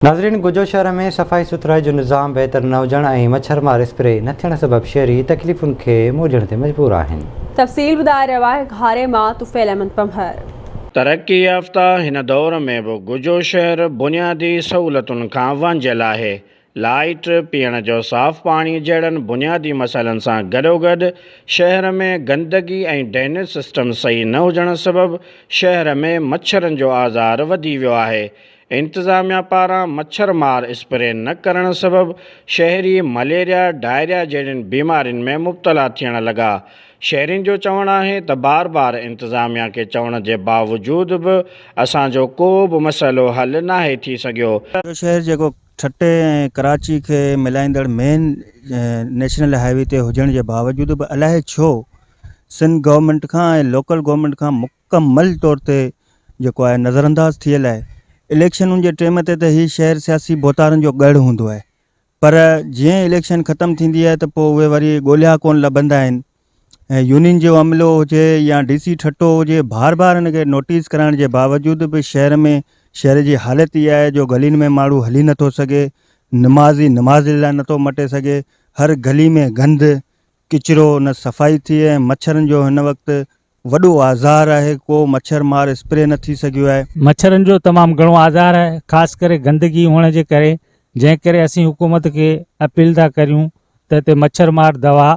ناظرين گجو شهر ۾ صفائي سٿرائي جو نظام بهتر نه هجڻ ۽ مڇر مار اسپري نه ٿيڻ سبب شهري تڪليفن کي منهن ڏيڻ تي مجبور آهن. تفصيل ٻڌائي رهيو آهي گهاري مان طفيل احمد پنهور. ترقي يافته هن دور ۾ به گجو شهر بنيادي سهولتن کان وانجهيل آهي. لائيٽ، پيئڻ جو صاف پاڻي جهڙن بنيادي مسئلن سان گڏوگڏ شهر ۾ گندگي ۽ ڊرينيج سسٽم صحيح نه هجڻ سبب شهر ۾ مڇرن جو آزار وڌي ويو آهي. انتظاميا پاران مڇر مار اسپري نه ڪرڻ سبب شهري مليريا، ڊائريا جهڙين بيمارين ۾ مبتلا ٿيڻ لڳا. شهرين جو چوڻ آهي ته بار بار انتظاميا کي چوڻ جي باوجود به اسان جو ڪو به مسئلو حل ناهي ٿي سگهيو. اهو شهر جيڪو ٺٽي ۽ ڪراچي کي ملائيندڙ مين نيشنل هاء وي تي هجڻ جي باوجود به الائي ڇو سنڌ گورنمينٽ کان ۽ لوڪل گورنمينٽ کان مڪمل طور تي جيڪو آهي نظرانداز ٿيل آهي. اليڪشنن جي ٽيم تي ته هي شهر سياسي ڀوتارن جو ڳڙهه هوندو آهي پر جيئن ئي اليڪشن ختم ٿيندي آهي ته پوء اهي وري ڳوليا ڪونه لڀندا آهن ۽ يونين جو عملو هجي يا ڊي سي ٺٽو هجي بار بار هن کي نوٽيس ڪرائڻ جي باوجود به شهر ۾ شهر جي حالت اها آهي جو گلين ۾ ماڻهو هلي نٿو سگهي نمازي نماز لاء نٿو مٽي سگهي هر گلي ۾ گند ڪچرو نه صفائي ٿئي ۽ مڇرن جو هن وقت وڏو آزار آهي ڪو مڇر مار اسپري نه ٿي سگهيو آهي. مڇرن جو تمام گهڻو آزار آهي خاص ڪري گندگي هئڻ جي ڪري جنهن ڪري اسين حڪومت کي اپيل ٿا ڪريون ته هتي مڇر مار دوا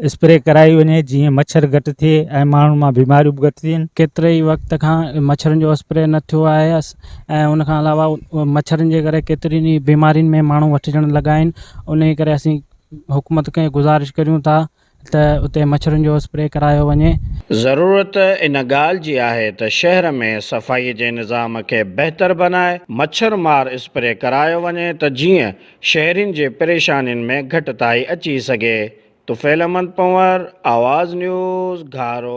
اسپري ڪرائي وڃي جيئن مڇر گهٽ ٿئي ۽ ماڻهن مان بيماريون به گهٽ ٿين. ڪيتري ئي وقت کان مڇرن جو اسپري نه ٿيو آهي ۽ ان کان علاوه مڇرن جي ڪري ڪيترين ئي بيمارين ۾ ماڻهو وٺجڻ لڳا آهن انهي ڪري اسين حڪومت کي گذارش ڪريون ٿا ته اتي مڇرن جو اسپري ڪرايو وڃي. ضرورت ان ڳالهه جي آهي ته شهر ۾ صفائي جي نظام کي بهتر بنائي مڇر مار اسپري ڪرايو وڃي ته جيئن شهرين جي پريشانين ۾ گهٽتائي اچي سگهي. طفيل احمد پنهور، آواز نيوز، گهارو.